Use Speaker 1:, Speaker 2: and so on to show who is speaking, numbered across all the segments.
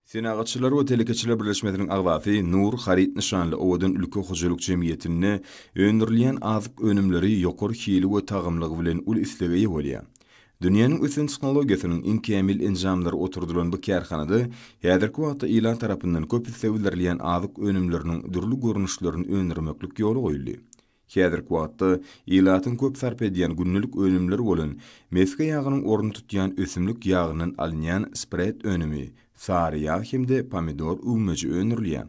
Speaker 1: Senagatçylar we telekeçiler birleşmesiniň agzasy Nur haryt nyşanly Owadan ülke hojalyk jemgyýetinde öndürilýän azyk önümleri ýokary hili we tagamlygy bilen uly islege eýe bolýar. Dünýäniň ösen tehnologiýasynyň iň kämil enjamlary oturdylan bu kärhanada häzirki wagtda ilat tarapyndan köp isleg bildirilýän azyk önümleriniň dürli görnüşlerini öndürmeklik ýola goýuldy. Häzirki wagtda ilatyň köp sarp edýän gündelik önümleri bolan mesge ýagynyň ornuny tutýan ösümlik ýagyndan alynýan spred önümi, sary ýag hem-de pomidor üwmeji öndürilýär.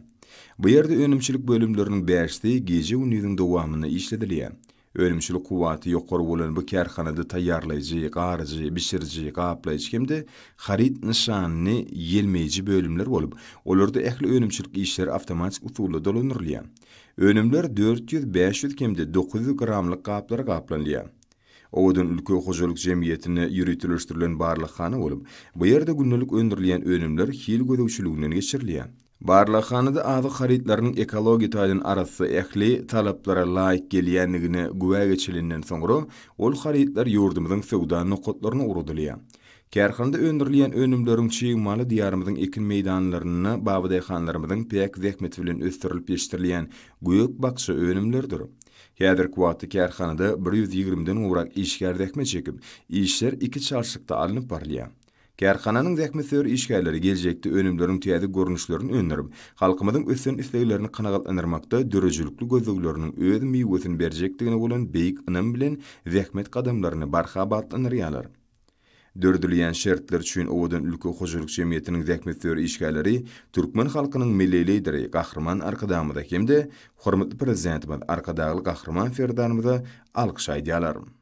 Speaker 1: Bu ýerde önümçilik bölümleriniň bäşisi gije-gündiziň dowamynda işledilýär. Önümçilik kuwwaty ýokary bolan bu kärhanada taýýarlaýjy, garyjy, bişiriji, gaplaýjy hem-de haryt nyşanyny ýelmeýji bölümler bolup, olarda ähli önümçilik işleri awtomatik usulda dolandyrylýar. Önümler 400, 500 hem-de 900 gramlyk gaplara gaplanylýar. Owadan ülke hojalyk jemgyýetinde ýöriteleşdirilen barlaghana bolup, bu ýerde gündelik öndürilýän önümler hil gözegçiliginden geçirilýär. Barlaghanada azyk harytlarynyň ekologiýa taýdan arassa ähli talaplara laýyk gelýändigine güwä geçilenden soňra, ol harytlar ýurdumyzyň söwda nokatlaryna ugradylýar. Kärhanada öndürilýän önümleriň çig maly Diýarymyzyň ekin meýdanlarynda babadaýhanlarymyzyň päk zähmeti bilen ösdürilip ýetişdirilýän gök-bakja önümleridir. Häzirki wagtda kärhanada bir ýüz ýigrimiden gowrak işgär zähmet çekip, işler iki çalşykda alnyp barylýar. Kärhananyň zähmetsöýer işgärleri geljekde önümleriň täze görnüşlerini öndürip, halkymyzyň ösen isleglerini kanagatlandyrmakda döredijilikli gözlegleriniň öz miwesini berjekdigine bolan beýik ynam bilen zähmet gadamlaryny barha batlandyrýarlar. Döredilýän şertler üçin Owadan ülke hojalyk jemgyýetiniň zähmetsöýer işgärleri türkmen halkynyň Milli Lideri Gahryman Arkadagymyza hem-de hormatly Prezidentimiz Arkadagly Gahryman Serdarymyza alkyş aýdýarlar.